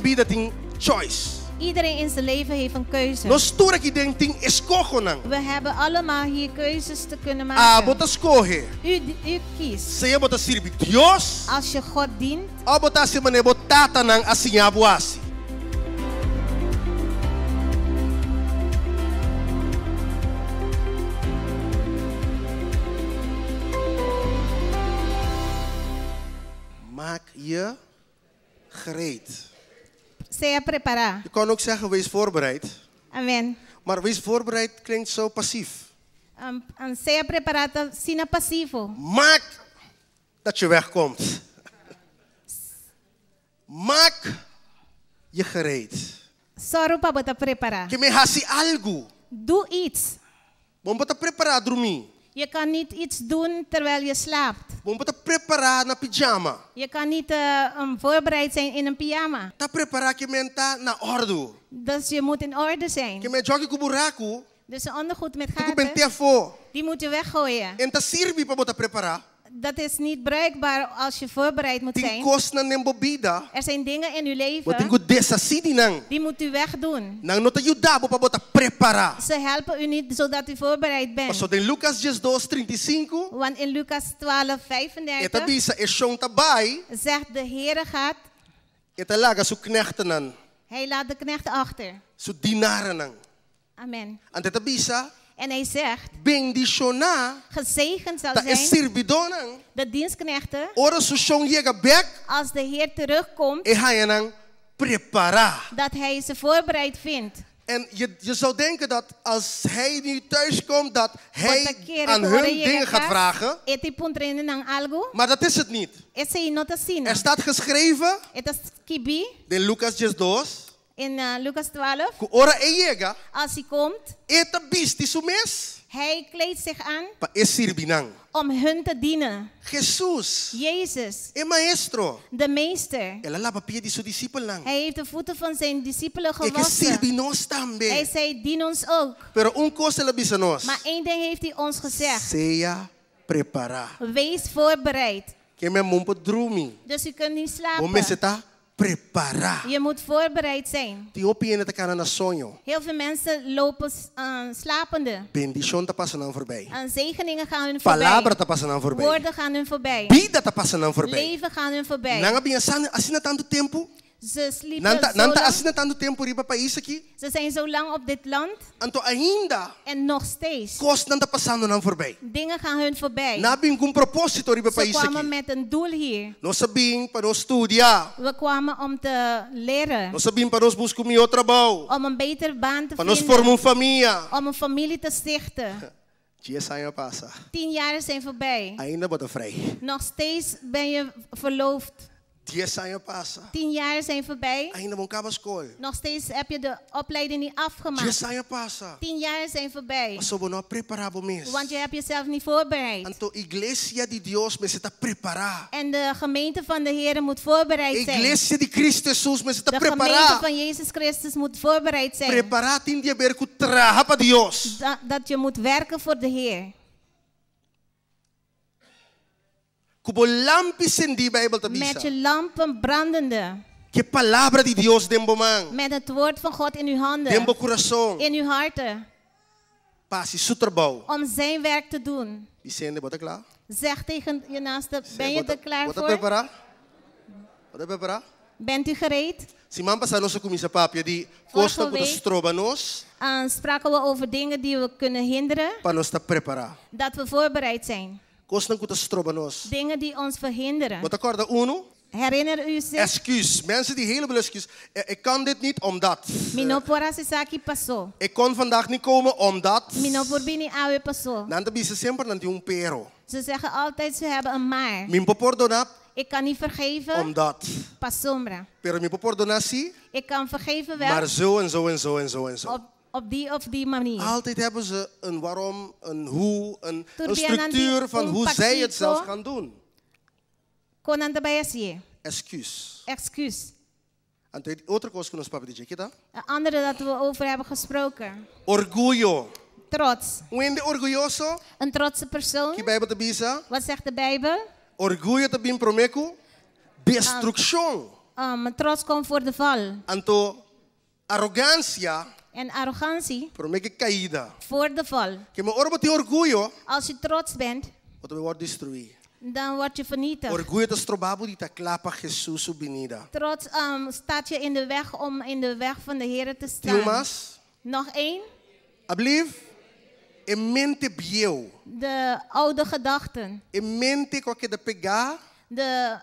Bida tin choice. Iedereen in zijn leven heeft een keuze. Nos tur aki den tin eskohonan. We hebben allemaal hier keuzes te kunnen Abo maken. ta skohe. U, u kiest. Sea bo ta sirbi Dios Als je God dient, òf bo ta hasi manera bo tatanan a siña bo hasi. Maak je gereed. Sea prepará. Je kan ook zeggen, wees voorbereid. Amen. Maar wees voorbereid klinkt zo passief. Um, sea prepará ta asina pasivo. Maak dat je wegkomt. Maak je gereed. Sòru pa bo ta prepará. Ke men hasi algu. Doe iets. Bo no por ta prepará drumí. Je kan niet iets doen terwijl je slaapt. Bo no por ta prepará na pijama. Je kan niet voorbereid zijn in een pyjama. Ta prepará ke men ta na òrdu. Dus je moet in orde zijn. Ke men djòki ku buraku. Dus een ondergoed met Tin ku gaten, bent'é afó. die moet je weggooien. E n' ta sirbi pa bo ta prepará. Dat is niet bruikbaar als je voorbereid moet Tin zijn. kosnan den bo bida. Er zijn dingen in uw Bo tin leven ku deshasí di nan. die moet u wegdoen. Nan no ta yuda bo pa bo ta prepará. Ze helpen u niet zodat u voorbereid bent. Pasobra den Lukas diesdos, trinta i sinku, Want in Lucas 12, e ta 35 bisa, E shon ta bai, zegt de Heere gaat, e ta laga su knechtennan, hij laat de knecht achter. su dinarennan. Amen. Anto e ta bisa, En hij zegt, Bendishoná gezegend zal ta e zijn sirbidónan, de dienstknechten, ora su shon yega bèk, als de Heer terugkomt, e haña nan prepará. dat hij ze voorbereid vindt. En je, je zou denken dat als hij nu thuis komt, dat hij Bo ta kere aan ku ora hun yega dingen gaat kas, vragen. e ta puntra nan algu. Maar dat is het niet. Esei no ta asina. Er staat geschreven E ta skibí in Lucas 12, in Lucas 12. Ku ora e yega, Als hij komt, e ta bisti su mes hij kleedt zich aan pa e sirbi nan. om hun te dienen. Jesus, Jezus, e maestro, de meester, el a laba pia di su disipelnan. hij heeft de voeten van zijn discipelen E ke gewassen. sirbi nos tambe. Hij zei, dien ons ook. Pero un kos el a bisa nos. Maar één ding heeft hij ons gezegd. Sea prepará. Wees voorbereid. Ke men bo n' por drumi. Dus u kunt niet Bo slapen. mester ta prepará. Je moet voorbereid zijn. Tin hopi hende ta kana na soño. Heel veel mensen lopen slapende. Bendishon ta pasa nan voorbij. En zegeningen gaan hun voorbij. Palabra ta pasa nan voorbij. Woorden gaan hun voorbij. Bida ta pasa nan voorbij. Leven gaan hun voorbij. Nan a bin asina tantu tempu. Ze sliepen Nan ta, zo nan ta lang. asina tantu tempu riba pais aki. Ze zijn zo lang op dit land. Anto ainda En nog steeds. kosnan ta pasando nan voorbij. Dingen gaan hun voorbij. Nan a bin ku un propósito riba Ze pais kwamen aki. met een doel hier. Nos a bin pa nos studia. We kwamen om te leren. Nos a bin pa nos buska un mihó trabou. Om een betere baan te Pa nos vinden. forma un famia. Om een familie te stichten. Dies aña a pasa. Tien jaar zijn voorbij. Ainda bo ta vrij. Nog steeds ben je verloofd. Dies aña a pasa. Tien jaar zijn voorbij. Ainda bo n' kaba skol. Nog steeds heb je de opleiding niet afgemaakt. Dies aña a pasa. Tien jaar zijn voorbij. Pasobra bo no a prepará bo mes. Want je hebt jezelf niet voorbereid. Anto iglesia di Dios mester ta prepará. En de gemeente van de Heer moet voorbereid zijn. Iglesia di Cristo Jesus mester ta De gemeente prepará. van Jezus Christus moet voorbereid zijn. Prepará tin di haber ku traha pa Dios. Dat je moet werken voor de Heer. Ku bo lampi sendí Bijbel ta Met bisa. je lampen brandende. Ku e palabra di Dios den bo man. Met het woord van God in uw handen. Den bo kurason. In uw harten. Pa hasi su trabou. Om zijn werk te doen. Bisa hende, bo ta kla? Zeg tegen je naaste, ben je er klaar Bo ta voor? prepará? Bo ta prepará? Bent u gereed? Siman pasá nos a kuminsá papia di kosnan Vorige ku ta week stroba nos. Spraken we over dingen die we kunnen hinderen. Pa nos ta prepará. Dat we voorbereid zijn. Kosnan ku ta stroba nos. Dingen die ons verhinderen. Bo ta kòrda unu? Herinner u zich? Excuus. Mensen die heleboel excuus. Ik kan dit niet omdat. Mi no por hasi esaki paso. Ik kon vandaag niet komen omdat. Mi no por bini awe paso. Nan ta bisa semper nan tin un pero. Ze zeggen altijd, ze hebben een maar. Mi n' por pordoná Ik kan niet vergeven. omdat. Pasombra. Pero mi por pordoná si. Ik kan vergeven wel. Maar zo en zo en zo en zo en zo. Op die of die manier. Altijd hebben ze een waarom, een hoe, een Tur biaha nan tin structuur van un hoe zij het pakiko. zelf gaan doen. Kon nan ta bai hasié. Excuus. Excuus. En otro kos ku nos a papia di dje, kita? Een andere dat we over hebben gesproken. Orguyo. Trots. Un hende orguyoso? Een trotse persoon. Ki Bijbel ta bisa? Wat zegt de Bijbel? Orguyo ta bin promé ku destrukshon. Trots komt voor de val. Anto arogansia En arrogantie promé ku kaida. voor de val. Ke men ora bo tin orguyo, Als je trots bent, bo ta wòrdu destruí. Dan word je vernietigd. Orguyo ta stroba bo di ta kla pa Hesus su binida. Trots staat je in de weg om in de weg van de Heer te Tin un staan. mas? Nog één? Alblief? E mente bieu. De oude gedachten. E mente ku a keda pegá De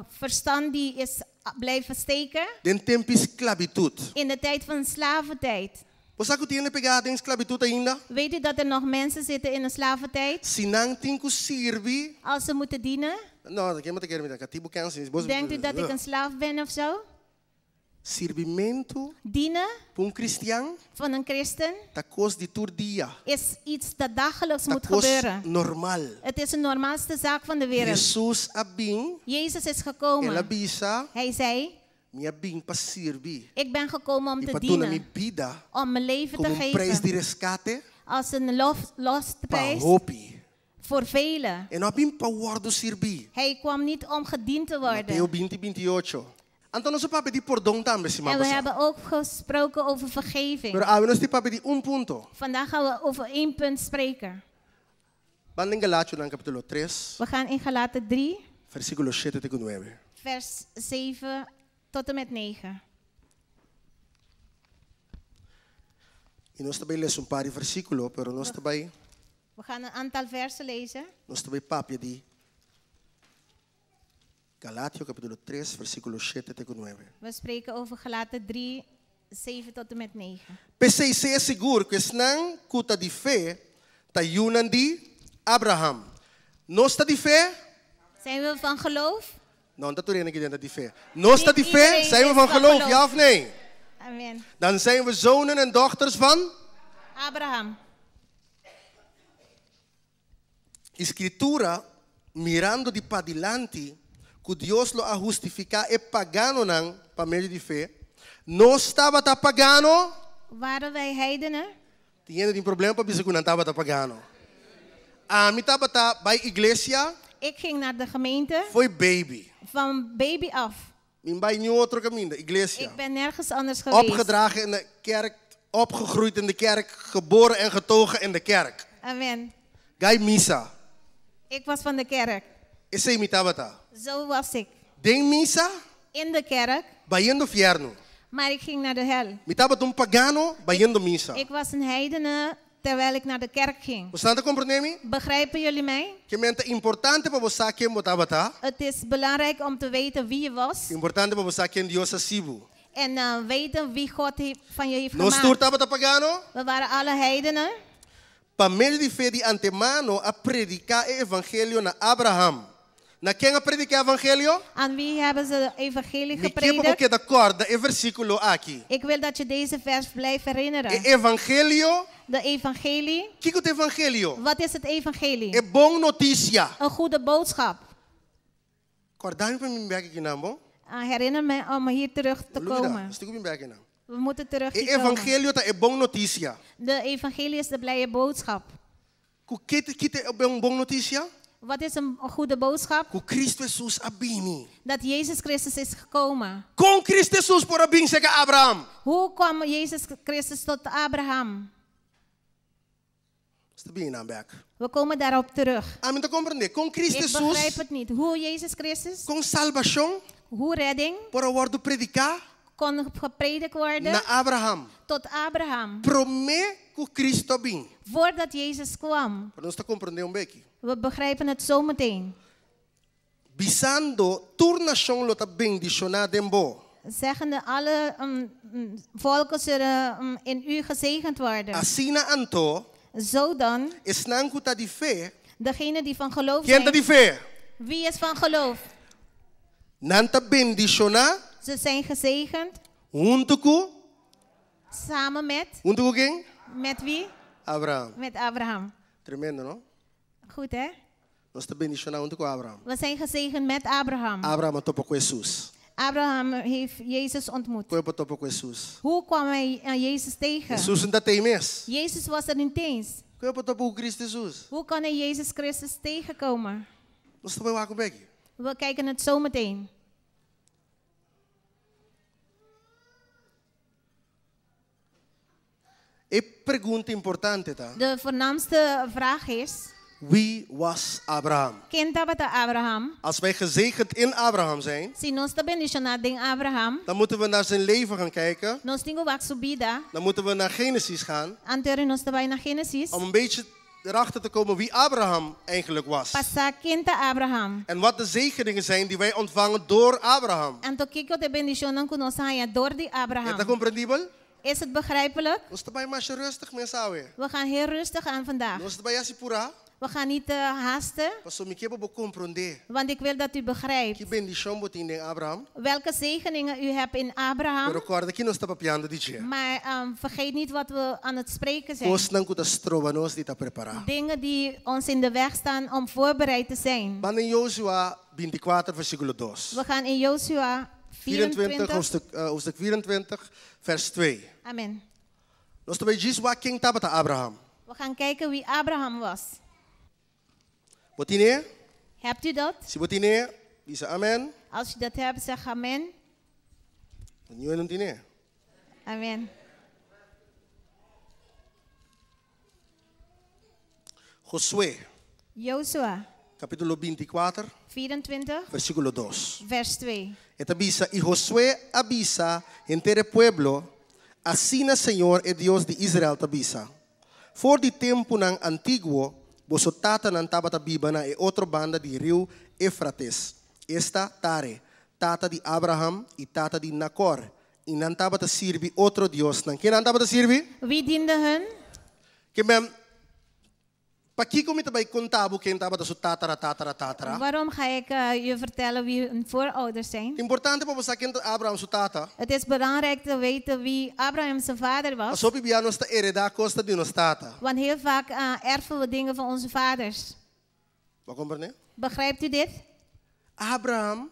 verstand die is blijven steken den tempu sklabitut. in de tijd van slaventijd. Bo sa ku tin hende pegá den sklabitut ainda? Weet u dat er nog mensen zitten in de slaventijd? Si nan tin ku sirbi. Als ze moeten dienen? No, ken bo ta kere mi ta katibu kensis. Bo Denkt u dat ik een slaaf ben of zo? Sirbimentu Dienen pa un kristian van een christen ta kos di tur dia. Is iets dat dagelijks Ta moet kos gebeuren. normal. Het is de normaalste zaak van de wereld. Hesus a bin, Jezus is el a gekomen. bisa, Hij zei, mi a bin pa sirbi. Ik ben gekomen om I te pa duna mi dienen. bida Om mijn leven te komo un preis geven. di reskate Als een pa losprijs hopi. voor velen. E no a bin pa wòrdu sirbí. Hij kwam niet om gediend te Mateo worden. 20, 28. Anto nos a papia di pordon tambe siman En we pasá. hebben ook gesproken over vergeving. Pero awe nos ta papia di un punto. Vandaag gaan we over één punt spreken. Ban den Galationan kapítulo 3, We gaan in Galaten 3, versíkulo 7 te 9. Vers 7 tot en met 9. I nos ta bai lesa un par di versíkulo, pero nos ta bai We gaan een aantal versen lezen. Nos ta bai papia di Galatio kapítulo 3, versíkulo 7 te 9. We spreken over Galaten 3, 7 tot en met 9. P'esei sea sigur ku esnan ku ta di fe ta yunan di Abraham. Nos ta di fe? Zijn we van geloof? No, no ta tur hende aki ta di fe. Nos ta Niet di fe? iedereen Zijn we is van van geloof, geloof. ja of nee? Amen. Dan zijn we zonen en dochters van Abraham. Skritura, mirando di padilanti, ku Dios lo a hustifiká e paganonan pa medio di fe. Nos tabata pagano? Waren wij heidenen? Tin hende tin problema pa bisa ku nan tabata pagano. Ami tabata bai iglesia, Ik ging naar de gemeente fo'i baby. Van baby af. Mi n' bai niun otro kaminda, iglesia. Ik ben nergens anders geweest. Opgedragen in de kerk, opgegroeid in de kerk, geboren en getogen in de kerk. Amen. Gai misa. Ik was van de kerk. Esei mi tabata. Zo was ik. Den misa, In de kerk, bayendo fièrnu. Maar ik ging naar de hel. Mi tabata un pagano, bayendo misa. Ik was een heidene terwijl ik naar de kerk ging. Boso ta komprondé mi? Begrijpen jullie mij? Ke men ta importante pa bo sa ken bo tabata. Het is belangrijk om te weten wie je was. Importante pa bo sa ken Dios a hasi bo. En weten wie God van je heeft Nos gemaakt. tur tabata pagano? We waren alle heidenen. Pa medio di fe di antemano a prediká e evangelio na Abraham. Na ken a prediká e evangelio? Aan wie hebben ze het evangelie Mi ke pa bo gepredikt? keda kòrda e versíkulo aki. Ik wil dat je deze vers blijft herinneren. E evangelio, De evangelie. kiko ta evangelio? Wat is het evangelie? E bon notisia. Een goede boodschap. Kòrda mi pa mi bin bèk akinan, bon? Herinner me om hier terug te Lubidá, komen. Nos tin ku bin bèk akinan. We moeten terug E hier komen. evangelio ta e bon notisia. De evangelie is de blije boodschap. Ku kiko ta e bon notisia? Wat is een goede boodschap? Ku Kristu Hesus a bini. Dat Jezus Christus is gekomen. Kon Kristu Hesus por a bin serka Abraham? Hoe kwam Jezus Christus tot Abraham? Nos ta bin einan bèk. We komen daarop terug. Ami n' ta komprondé. Kon Kristu Ik begrijp Hesus, het niet. Hoe Jezus Christus, kon salbashon hoe redding por a wòrdu prediká kon gepredikt worden na Abraham. Tot Abraham. Promé ku Kristu a bin. Voordat Jezus kwam. Pero nos ta komprondé un beki. We begrijpen het zo meteen. Bisando, tur nashon lo ta bendishoná den bo. Zeggende, alle volken zullen in u gezegend worden. Asina anto, Zo dan, esnan ku ta di fe, degene die van geloof ken ta zijn. di fe? Wie is van geloof? Nan ta bendishoná Ze zijn gezegend huntu ku, samen met, huntu ku ken? Met wie? Abraham. Met Abraham. Tremendo, no? Goed, hè? Nos ta bendishoná huntu ku Abraham. We zijn gezegend met Abraham. Abraham a topa ku Hesus. Abraham heeft Jezus ontmoet. Kon e por a topa ku Hesus? Hoe kwam hij aan Jezus tegen? Hesus n' tabata ei mes. Jezus was er niet eens. Kon e por a topa ku Kristu Hesus? Hoe kan hij Jezus Christus tegenkomen? Nos ta bai wak un beki. We kijken het zo meteen. pregunta importante ta, De voornaamste vraag is, wie was Abraham? ken tabata Abraham? Als wij gezegend in Abraham zijn, Si nos ta bendishoná den Abraham, dan moeten we naar zijn leven gaan kijken. nos tin ku wak su bida. Dan moeten we naar Genesis gaan. Anto nos ta bai na Genesis. Om een beetje erachter te komen wie Abraham eigenlijk was. Pa sa ken ta Abraham. En wat de zegeningen zijn die wij ontvangen door Abraham. Anto kiko ta e bendishonnan ku nos a haña dor di Is dat Abraham. comprendibel? Is het begrijpelijk? Nos ta bai masha rustig mes awe. We gaan heel rustig aan vandaag. Nos no ta bai hasi purá. We gaan niet haasten, Paso mi ke pa bo komprondé. want ik wil dat u begrijpt Ki bendishon bo tin den Abraham. welke zegeningen u hebt in Abraham. Pero kòrda kiko nos ta papiando di dje. Maar vergeet niet wat we aan het spreken zijn. Kosnan ku ta stroba nos di ta prepará. Dingen die ons in de weg staan om voorbereid te zijn. Ban den Jozua 24, versíkulo 2. We gaan in Jozua 24, 24. hoofdstuk 24, vers 2. Amen. Nos ta bai djis wak ken tabata Abraham. We gaan kijken wie Abraham was. Bo tin'é? Hebt u dat? Si bo tin'é, bisa amen. Als u dat hebt, zeg amen. Niun no tin'é. Amen. Josué, Jozua kapítulo 24, 24, versíkulo 2. vers 2. E ta bisa, i Josué a bisa henter e pueblo, Asina Señor e Dios di Israel ta bisa. For di tempunan antiguo, boso tatanan tabata biba na e otro banda di riu Eufrates. Esta Tare, tata di Abraham i tata di Nakor, i nan tabata sirbi otro diosnan. Ken nan tabata sirbi? Wie diende hun? Ke men, Pakiko mi ta bai konta bo ken tabata su tatara tatara tatara? Waarom ga ik je vertellen wie hun voorouders zijn? Importante pa bo sa ken ta Abraham su tata. Het is belangrijk te weten wie Abraham zijn vader was. Paso hopi bia nos ta heredá kos di nos tata. Want heel vaak erven we dingen van onze vaders. Bo a komprendé? Begrijpt u dit? Abraham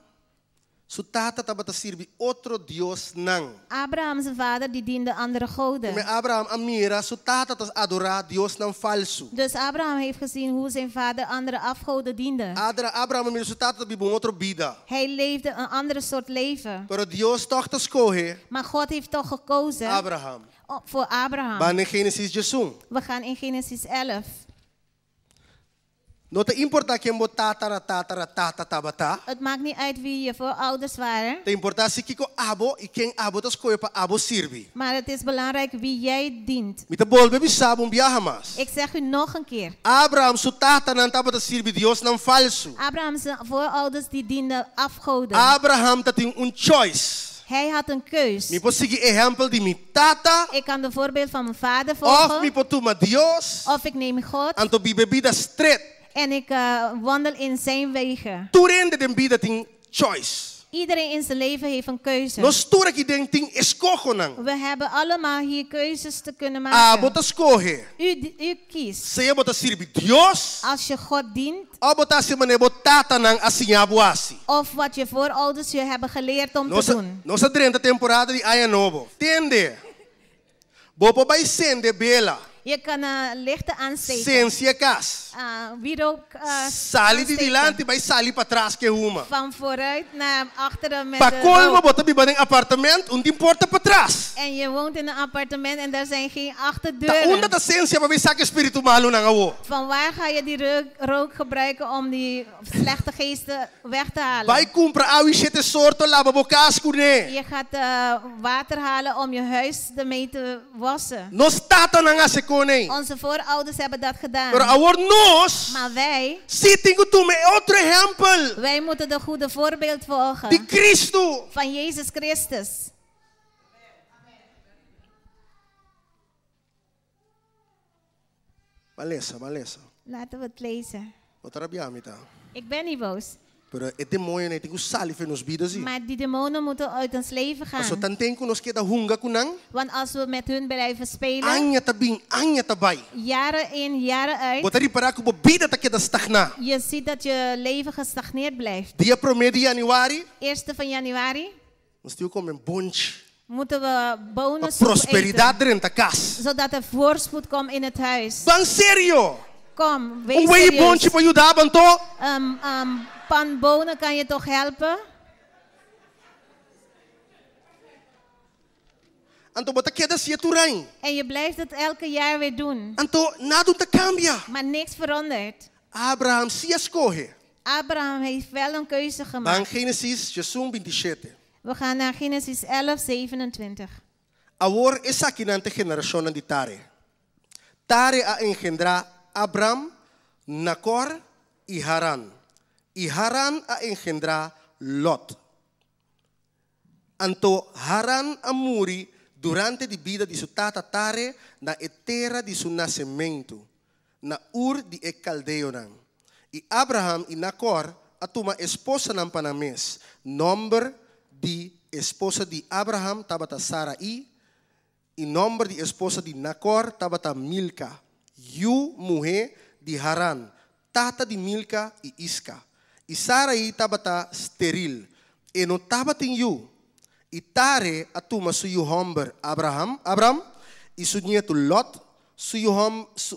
su tata tabata sirbi otro diosnan. Abraham zijn vader die diende andere goden. Me Abraham a mira su tata ta adorá diosnan falsu. Dus Abraham heeft gezien hoe zijn vader andere afgoden diende. Adra Abraham a mira su tata ta biba un otro bida. Hij leefde een andere soort leven. Pero Dios tòg ta skohe Maar God heeft toch gekozen Abraham. voor Abraham. Ban den Génesis 11. We gaan in Genesis 11. No ta importá ken bo tatara tatara tata tabata. Het maakt niet uit wie je voorouders waren. Ta importá si kiko abo i ken abo ta skohe pa abo sirbi. Maar het is belangrijk wie jij dient. Mi ta bolbe bisa bo un biaha mas. Ik zeg u nog een keer. Abraham su tatanan tabata sirbi diosnan falsu. Abraham zijn voorouders die dienden afgoden. Abraham tatin un choice. Hij had een keus. Mi por sigui ehèmpel di mi tata. Ik kan de voorbeeld van mijn vader Of volgen. mi por tuma Dios. Of ik neem God. Anto biba bida stret. En ik wandel in zijn wegen. Tur hende den bida tin choice. Iedereen in zijn leven heeft een keuze. Nos tur aki den tin eskohonan. We hebben allemaal hier keuzes te kunnen Abo maken. ta skohe. U kiest. Sea bo ta sirbi Dios. Als je God dient. Òf bo ta hasi manera bo tatanan a siña bo hasi. Of wat je voorouders je hebben geleerd om Nos te doen. nos a drenta temporada di Aña Nobo. Tende. Bo por bai sende bela. Je kan lichten aansteken. Sensia kas. Wierook Sali di aansteken. dilanti, bai sali patras ku huma. Van vooruit naar achteren met Pa de kolmo rook. bo ta biba den apartamento, no tin porta patras. En je woont in een appartement en daar zijn geen Ta unda achterdeuren. ta sensia pa bai saka spiritu malunan awo. Van waar ga je die rook gebruiken om die slechte geesten weg te halen? Bai kumpra awa shete sorto laba bo kas kuné. Je gaat water halen om je huis ermee te wassen. Nos tatanan a hasi e kos ei. Onze voorouders hebben dat gedaan. Pero awor nos, Maar wij, si tin ku tuma e otro ehèmpel wij moeten de goede voorbeeld volgen di Kristu. van Jezus Christus. Ban lesa, ban lesa. Laten we het lezen. No ta rabiá mi ta. Ik ben niet boos. Pero e demoñonan tin ku sali for di nos bida si. Maar die demonen moeten uit ons leven Paso gaan. tanten ku nos keda hunga ku nan, Want als we met hun blijven spelen, aña ta bin, aña ta bai. jaren in, jaren uit, Bo ta ripará ku bo bida ta keda stagná. je ziet dat je leven gestagneerd blijft. Dia promé di yanüari, Eerste van januari nos tin ku kome bonchi. moeten we Pa bonen soep prosperidat eten, drenta kas. zodat er voorspoed komt in het huis. Ban serio. Kom, wees Un wei serieus. bonchi por yuda bo anto? Pan bonen kan je toch helpen? Anto bo ta keda hasié tur aña. En je blijft het elke jaar weer doen. Anto nada no ta kambia. Maar niks verandert. Abraham sí a skohe. Abraham heeft wel een keuze Ban gemaakt. Génesis 11, 27. We gaan naar Genesis 11, 27. Awor esakinan ta e generashonnan di Tare. Tare a engendrá Abram, Nakor i Haran. I Haran a engendrá Lot. Anto Haran a muri durante di bida di su tata Tare na e tera di su nasementu, na Ur di e kaldeonan. I Abraham i Nakor a tuma esposanan pa nan mes. Nòmber di esposa di Abraham tabata Sarai i nòmber di esposa di Nakor tabata Milka, yu muhé di Haran, tata di Milka i Iska. I Sarai tabata steril, e no tabatin yu. I Tare a tuma su yu hòmber Abraham, Abram, i su nietu Lot, su yu hòm, su,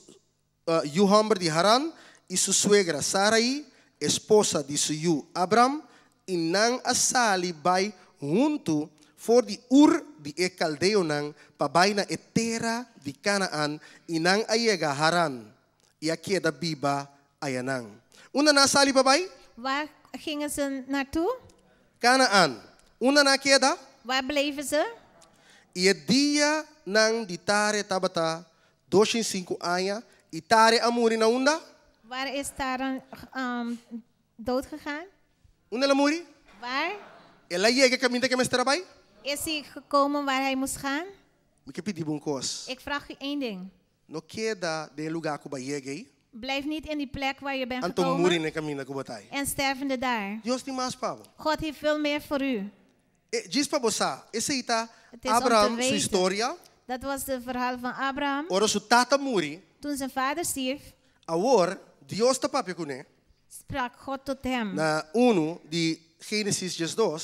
yu hòmber di Haran, i su suegra Sarai, esposa di su yu Abram, i nan a sali bai huntu for di Ur di e kaldeonan pa bai na e tera di Kanaan, i nan a yega Haran, i a keda biba ayanan. Unda nan a sali pa bai? Waar gingen ze naartoe? Kanaan. Unda nan a keda? Waar bleven ze? I e dianan di Tare tabata 205 aña, i Tare a muri na unda? Waar is Tare dood gegaan? Unda el a muri? Waar? El a yega kaminda ku e mester a bai? Is hij gekomen waar hij moest gaan? Mi ke pidi bo un kos. Ik vraag u één ding. No keda den lugá ku b'a yega ei. Blijf niet in die plek waar je bent Anto gekomen muri na kaminda ku bo t'ei. en stervende daar. Dios tin mas pa bo. God heeft veel meer voor u. E, djis pa bo sa, esei ta Het is om te Abraham su weten. historia. Dat was het verhaal van Abraham. Ora su tata muri, Toen zijn vader stierf, awor Dios ta papia kuné. Sprak God tot hem. Na 1 di Génesis 2,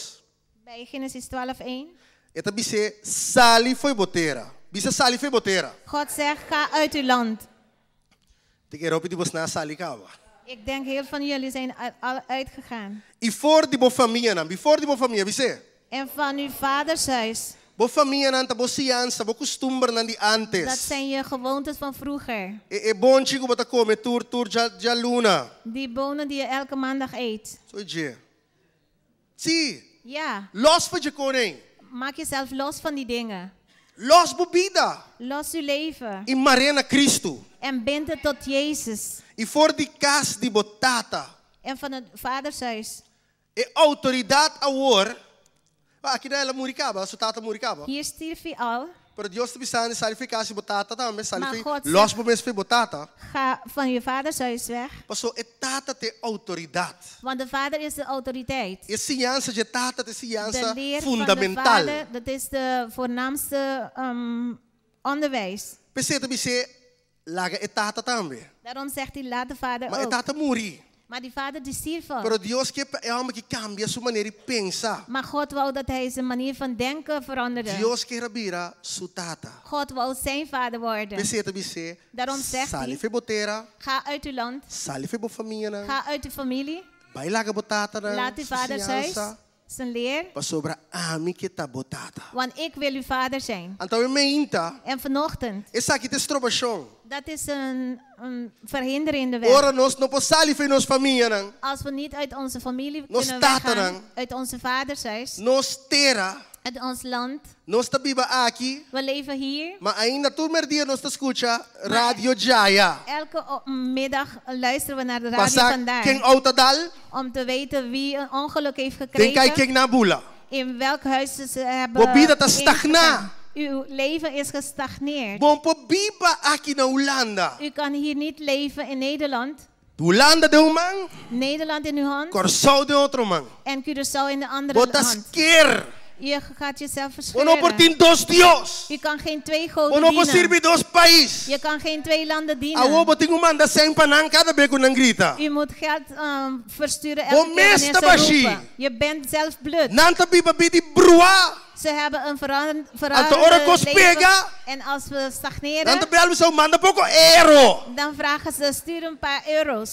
Bij Genesis 12, 1. E ta bis'é sali fo'i bo tera. Bisa sali fo'i bo tera. God zegt, ga uit uw land. Mi ta kere hopi di boso a sali kaba. Ik denk heel van jullie zijn al uitgegaan. I for di bo famianan, for di bo famia, bis'é. En van uw vaders huis. Bo famianan ta bo siñansa, bo kustumbernan di antes. Dat zijn je gewoontes van vroeger. E, e bonchi ku bo ta kome tur djaluna. Die bonen die je elke maandag eet. So je. Si. Ja. Los for di e kosnan. Maak jezelf los van die dingen. Los bo bida. Los uw leven. I mar'é na Kristu. En bind het tot Jezus. I for di kas di bo tata. En van het vadershuis. E outoridat awor. Aki el a muri kaba, su tata a muri kaba. Hier stierf hij al. Pero Dios ta bisando, sali fo'i kas di bo tata tambe, sali Maar fi God los zegt- bo mes fo'i bo tata. Ga van je vaders huis weg. Paso e tata ta e outoridat. Want de vader is de autoriteit. E siñansa di tata ta De siñansa leer van de fundamental. vader, dat is de voornaamste onderwijs. P'esei e ta bis'é laga e tata tambe. Daarom zegt hij, laat de vader Ma e ook. tata a muri. Maar die vader die stierf al. Pero Dios ke e hòmber aki kambia su manera di pensa. Maar God wou dat hij zijn manier van denken veranderde. Dios ke bira su tata. God wou zijn vader worden. P'esei e ta bis'é Daarom zegt sali hij, fo'i bo tera, ga uit uw land, sali fo'i bo famianan. ga uit uw familie, Bai laga bo tata nan, laat uw su vaders huis, siñansa. zijn leer, Pasobra ami ke ta bo tata. want ik wil uw vader zijn. Anto awe mainta, En vanochtend, esaki ta strobashon. dat is een verhindering in de weg. Ora nos no por sali fo'i nos famianan. Als we niet uit onze familie Nos kunnen tatanan. weggaan, uit onze vaders huis, Nos tera, uit ons land, nos ta biba aki, we leven hier. ma ainda tur mèrdia nos ta skucha Radio djaya. Elke middag luisteren we naar de radio Pa sa vandaar. ken outo a dal, Om te weten wie een ongeluk heeft den kai gekregen. ken nan a bula. In welk huis ze hebben Bo bida ta ingegaan. stagná. Uw leven is gestagneerd. Bo n' por biba aki na Hulanda. U kan hier niet leven in Nederland. Hulanda den un man, Nederland in uw hand Kòrsou den otro man. en Curaçao in de andere Bo ta hand. sker. Je gaat jezelf Bo no por verscheuren. tin dos Dios. U kan geen twee goden Bo no por dienen. sirbi dos pais. Je kan geen twee landen dienen. Awor bo tin ku manda sèn pa nan kada be ku nan grita. U moet geld versturen Bo elke keer wanneer mes ze ta bashí. roepen. Je bent zelf blut. Nan ta biba bida di bruá. Ze hebben een Anto ora veranderde kos leven. pega. En als we stagneren, Nan ta bel bisa manda poko euro. dan vragen ze stuur een paar euro's.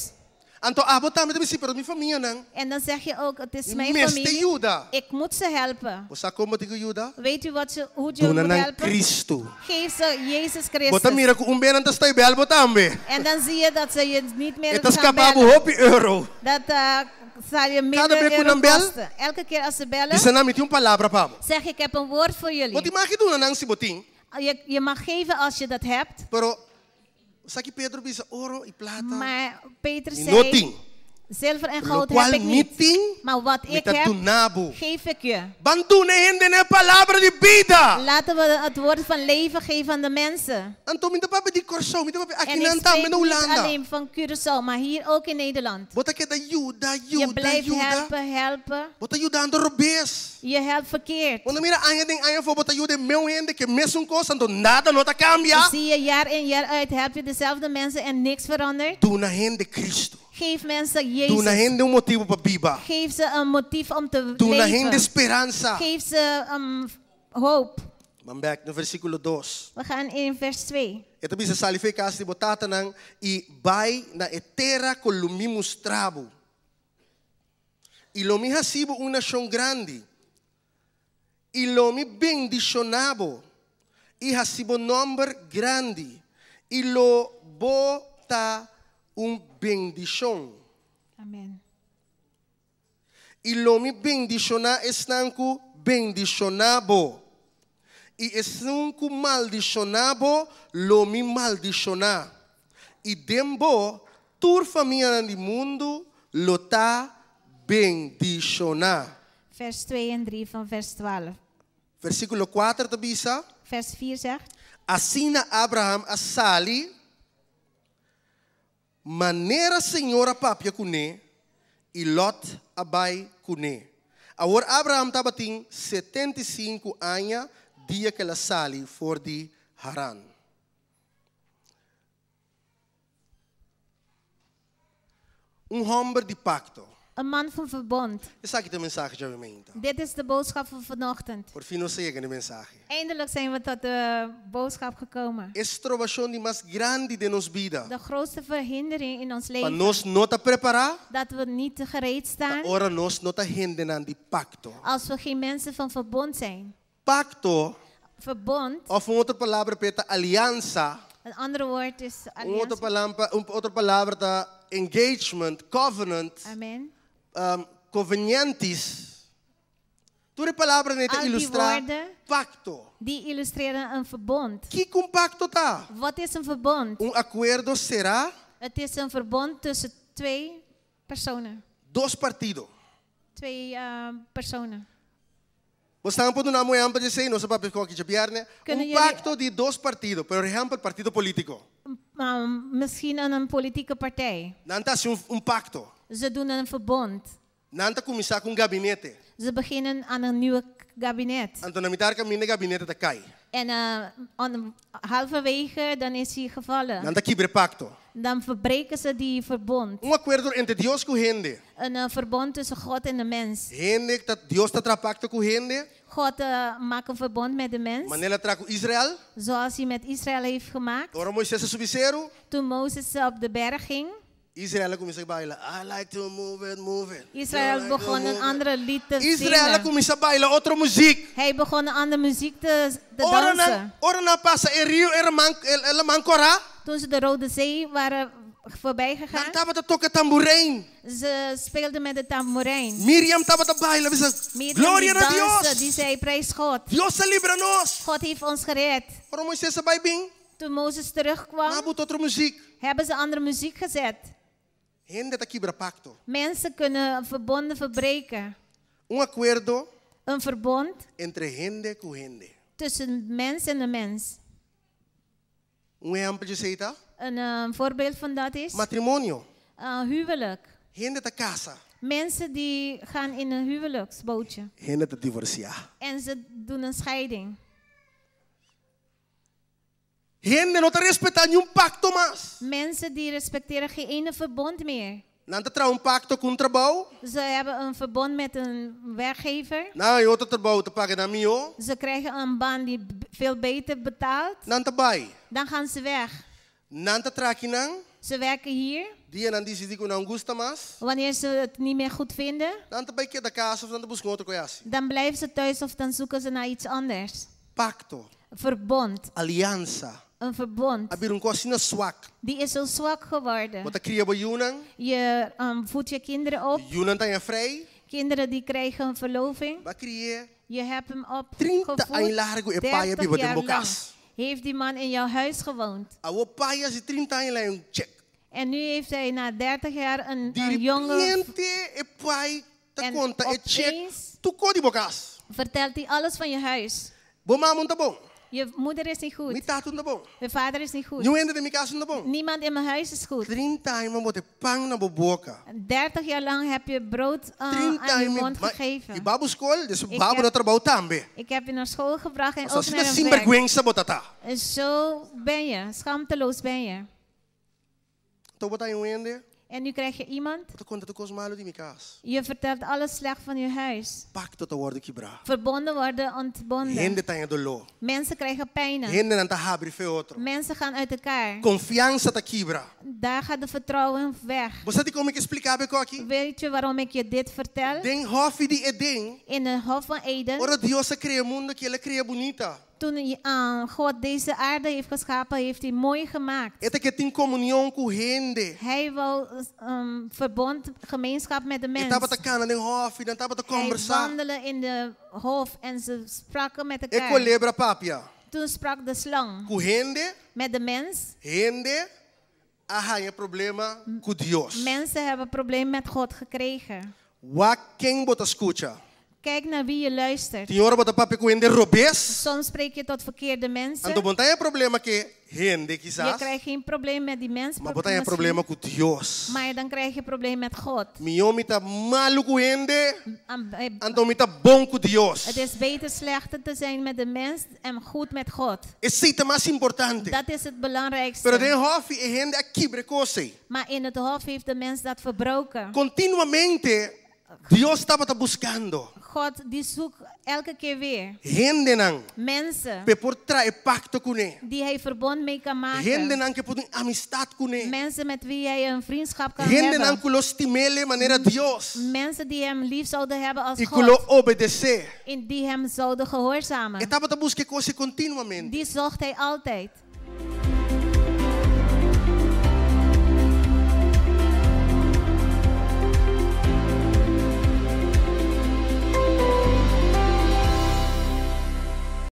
Anto abo tambe ta bisa, pero mi famianan. En dan zeg je ook, het is Mi mijn mester familie. yuda. Ik moet ze helpen. Bo sa kon bo tin ku yuda? Weet u wat ze, hoe je Duna moet nan helpen? Kristu. Geef ze Jezus Bo ta Christus. mira ku un be nan ta stòp bèl bo tambe. En dan zie je dat ze je niet meer E ta gaan skapa bo bellen. hopi euro. Dat zal je Kada minder be ku euro nan bèl, kosten. Elke keer als ze bellen, bisa nan mi tin un palabra pa bo. zeg ik heb een woord voor Bo jullie. tin mag duna nan si bo tin. Je mag geven als je dat hebt. Pero sa ki Pedro a bisa oro i plata. Maar Peter Mi no zei, tin. zilver en goud Lokual heb ik mi niet. tin, Maar wat mi ik ta heb, duna bo. geef ik je. Ban duna hendenan e palabra di bida. Laten we het woord van leven geven aan de mensen. Anto mi ta papia di Kòrsou, mi ta papia En aki ik nan tambe spreek na niet Hulanda. alleen van Curaçao, maar hier ook in Nederland. Bo ta keda yuda, Je yuda, blijft yuda. helpen, helpen. Bo ta yudando robes. Je helpt verkeerd. Bo no ta mira aña den aña afó bo ta yuda e mesun hende ku mesun kos, anto nada no ta kambia. Zie je jaar in jaar uit, help je dezelfde mensen en niks verandert. Duna hende Kristu. Geef mensen Duna Jezus. hende un motibu pa biba. Geef ze een motief om te Duna hende leven. speransa. Geef ze hoop. Ban bèk na versíkulo 2. We gaan in vers 2. E ta bisa sali for di kas di bo tatanan i bai na e tera ku lo mi mustra bo. I lo mi hasi bo un nashon grandi. I lo mi bendishoná bo. I hasi bo nòmber grandi. I lo bo ta un bendishon. Amen. I lo mi bendishoná esnan ku bendishoná bo. I esun ku maldishoná bo, lo mi maldishoná. I den bo, tur famianan di mundu lo ta bendishoná. Vers 2 en 3 van vers 12. Versíkulo 4 ta bisa, Vers 4 zegt, Asina Abraham a sali, manera Señor a papia kuné, i Lot a bai kuné. Awor Abraham tabatin 75 aña dia ku el a sali for di Haran. Un hòmber di pakto. een man van verbond. Esaki ta e mensahe djawe mainta. Dit is de boodschap van vanochtend. Por fin nos a yega na e mensahe. Eindelijk zijn we tot de boodschap gekomen. E strobashon di mas grandi den nos bida. De grootste verhindering in ons Pa leven. nos no ta prepará, Dat we niet gereed staan ora nos no ta hendenan di pakto. als we geen mensen van verbond zijn. Pakto, Verbond, òf un otro palabra p'e ta aliansa, een ander woord is un otro alliantie. palabra, un otro palabra ta engagement, covenant, Amen. convenientis. Tur e palabranan ta Al die ilustrá woorden. pakto. Die illustreren een verbond. Kiko un pakto ta? Wat is een verbond? Un akuerdo será Het is een verbond tussen twee personen. dos partido. Twee personen. Bo por duna un ehèmpel di esei, nos a papia ku djabièrnè. Kunnen Un jullie- pakto di dos partido, por ehèmpel, partido polítiko. Misschien een, een politieke partij. Nan ta hasi un, un pakto. Ze doen een verbond. Nan ta kuminsá ku un gabinete. Ze beginnen aan een nieuw kabinet. Anto na mitar kaminda e gabinete ta kai. En halverwege, dan is hij gevallen. Nan ta kibra e pakto. Dan verbreken ze die verbond. Un akuerdo entre Dios ku hende. Een verbond tussen God en de mens. Hende, ta, Dios ta traha pakto ku hende. God maakt een verbond met de mens. Manera el a traha ku Israel. Zoals hij met Israël heeft gemaakt. Ora Moises a subi seru. Toen Mozes op de berg ging. Israel a kuminsá baila. I like to move it, move it. Israël I like to begon move een it. andere lied te Israel a zingen. kuminsá baila otro muziek. Hij begon een andere muziek te Ora nan, dansen. ora nan a pasa e riu, e laman, e laman kòrá. Toen ze de Rode Zee waren voorbij Nan gegaan, tabata toka tamburein. ze speelden met de tamboerijn. Miriam tabata baila. Bisa, Miriam Gloria die na danste, Dios. die zei, prijs God. Dios a libra nos. God heeft ons gered. Ora Moises a bai bin. Toen Mozes terugkwam, Nan a buta otro muziek. hebben ze andere muziek gezet. Hende ta kibra pakto. Mensen kunnen verbonden verbreken. Un akuerdo Een verbond entre hende ku hende. tussen mens en de mens. Un ehèmpel di esei ta? Een voorbeeld van dat is Matrimonio. huwelijk. Hende ta kasa. Mensen die gaan in een huwelijksbootje Hende ta divorsiá. en ze doen een scheiding. Hende no ta respetá ningun pakto mas. Mensen die respecteren geen ene verbond meer. Nan ta traha un pakto ku un trabou. Ze hebben een verbond met een werkgever. Nan otro trabou ta paga nan mihó. Ze krijgen een baan die veel beter betaalt. Nan ta bai. Dan gaan ze weg. Nan ta traha akinan. Ze werken hier. Dia nan disidí ku nan no gusta mas. Wanneer ze het niet meer goed vinden, Nan ta bai keda kas òf nan ta buska otro kos asina. Dan blijven ze thuis of dan zoeken ze naar iets anders. Pakto, Verbond, aliansa. Een verbond. A bira un kos asina swak. Die is zo zwak geworden. Bo ta kria bo yunan, Je voedt je kinderen op. Yunan ta vrij. Kinderen die krijgen een verloving. B'a kri'é Je hebt hem 30 aña opgevoed. largu e pai a 30 biba den jaar bo lang kas. heeft die man in jouw huis gewoond. Awor pai hasi 30 aña el a haña un chick. En nu heeft hij na 30 jaar Di een jonge. repente e pai ta En konta e chick opeens tur kos di bo kas. vertelt hij alles van je huis. Bo mama no ta bon. Je moeder is niet Mi goed. tata no ta bon. Mijn vader is niet goed. Niun hende den mi kas no ta bon. Niemand in mijn huis is goed. 30 aña m'a bota pan na bo boka. 30 jaar lang heb je brood 30 aan je aña mond mi gegeven. Hiba bo skol, dus Ik babo heb- na trabou tambe. Ik heb je naar school gebracht en Sa ook asina naar een sin werk. bergwensa bo ta. En zo ben je, schaamteloos ben je. Anto bo ta haña un hende, En nu krijg je iemand, ta konta tur kos malu di mi kas. Je vertelt alles slecht van je huis. Pakto ta wòrdu kibrá. Verbonden worden ontbonden. Hende ta haña doló. Mensen krijgen pijnen. Hendenan ta habri fo'i otro. Mensen gaan uit elkaar. Konfiansa ta kibra. Daar gaat de vertrouwen weg. Bo sa dikon mi ke splika bo e kos aki? Weet je waarom ik je dit vertel? Den Hòfi di Eden, In de Hof van Eden, ora Dios a kria mundu akí, el a kri'é bunita. Toen God deze aarde heeft geschapen, heeft hij mooi gemaakt. E tabata ke tin komunion ku hende. Hij wil verbond, gemeenschap met de E mens. tabata kana den hòfi, nan tabata Hij kombersá. wandelde in de hof en ze spraken met E elkaar. kolebra a papia. Toen sprak de slang Ku hende, met de mens. Hende a haña problema ku Dios. Mensen hebben probleem met God gekregen. Wak ken bo ta skucha. Kijk naar wie je luistert. Tin ora bo ta papia ku hende robes. Soms spreek je tot verkeerde mensen. Anto bo n' ta haña problema ku hende Je kisas. krijgt geen probleem met die mens. Ma bo ta haña misschien, problema ku Dios. Maar dan krijg je probleem met God. Mihó mi ta malu ku hende, anto mi ta bon ku Dios. Het is beter slechter te zijn met de mens en goed met God. Esei ta mas importante. Dat is het belangrijkste. Pero den hòfi e hende a kibra e kos ei. Maar in het hof heeft de mens dat verbroken. Kontinuamente Dios tabata buskando. God die zoekt elke keer weer Hendenan mensen p'e por traha pakto kuné. Die hij verbond mee kan maken. Hendenan ku por tin amistat kuné. Mensen met wie hij een vriendschap kan Hendenan hebben. ku lo stim'é manera Dios. Mensen die hem lief zouden hebben als I ku lo God. obedesé. In die hem zouden gehoorzamen. E tabata buska e kos ei kontinuamente. Die zocht hij altijd.